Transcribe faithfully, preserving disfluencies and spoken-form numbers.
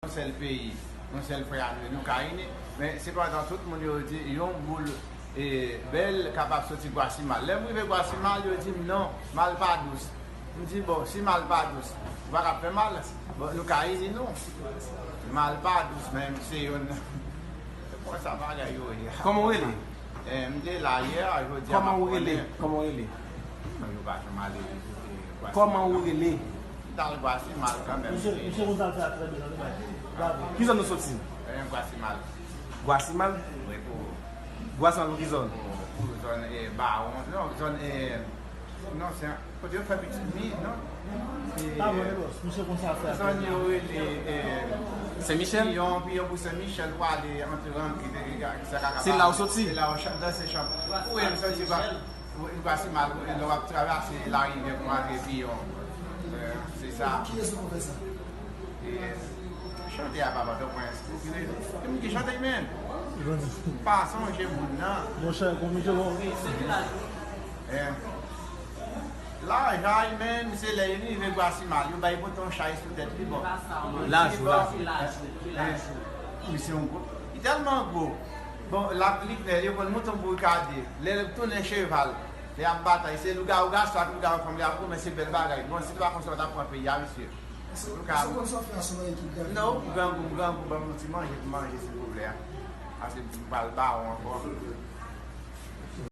Yon sèl peyi, yon sèl frè a nou ye, nou ka ini. Men sepandan, tout moun yo di yon boul e bèl kapab soti Gwasimal. Lè m rive Gwasimal, yo di m non, mal pa dous. M di bon, si mal pa dous, ou pa ka fè mal, bon, nou ka ini nou. Mal pa dous, men se yon. Bon, sa bagay yo ye. Kòman w rele? Eh, m te la yè, jodi a Kòman m ou ap rele? Konnen. Kòman w rele? Non, yo pa janm ale. Kòman ou rele? M t al Gwasimal kanmenm. Misye misye konn sa l fè a trè byen, tande bagay. Bravo. Ki zòn ou soti? Eh, Gwasimal. Gwasimal? Wi, pou, Gwasimal pou ki zòn? pou, pou zòn eh, Bawon. Non, zòn eh, non, se kote yo fè pitit mi, non? Pa vre, bòs. Misye konn sa l fè a trè Zòn byen. yo rele eh, Sen Michèl? Piyon, Piyon pou Sen Michèl pou ale antre Ranki, sa kaka. Se la ou soti? Se la ou chan- danse chan. Ou e m soti ba. Ou e m pase mal, ou e lè w ap travèse larivyè pou antre Piyon. Eh, Se sa. Ki rezon pou fè sa? E chante a papa, fè mwen espokile. E m ki chante menm. Pa sonje moun nan. Monchè, konbite bon. Eh. Laj a li menm, se lè li rive Gwasimal, yo bay pote yon chay sou tèt li, bon. Laj ou, laj ou. Eh, Li se yon gwo. Li tèlman gwo. Bon, l ap li knè, yo konn mouton bourikadye. Lè l tounen cheval, lè y ap batay, se lougawou gason ak lougawou fanm, y ap goumen, se bèl bagay. Bon, si te pa konsa, yo t ap pran peyi a, mesye. Èske w konn sa w fè ansanm avèk ekip David? Non, grangou, grangou, ban m yon ti manje pou manje, silvouplè. Paske m pral bawon ankò.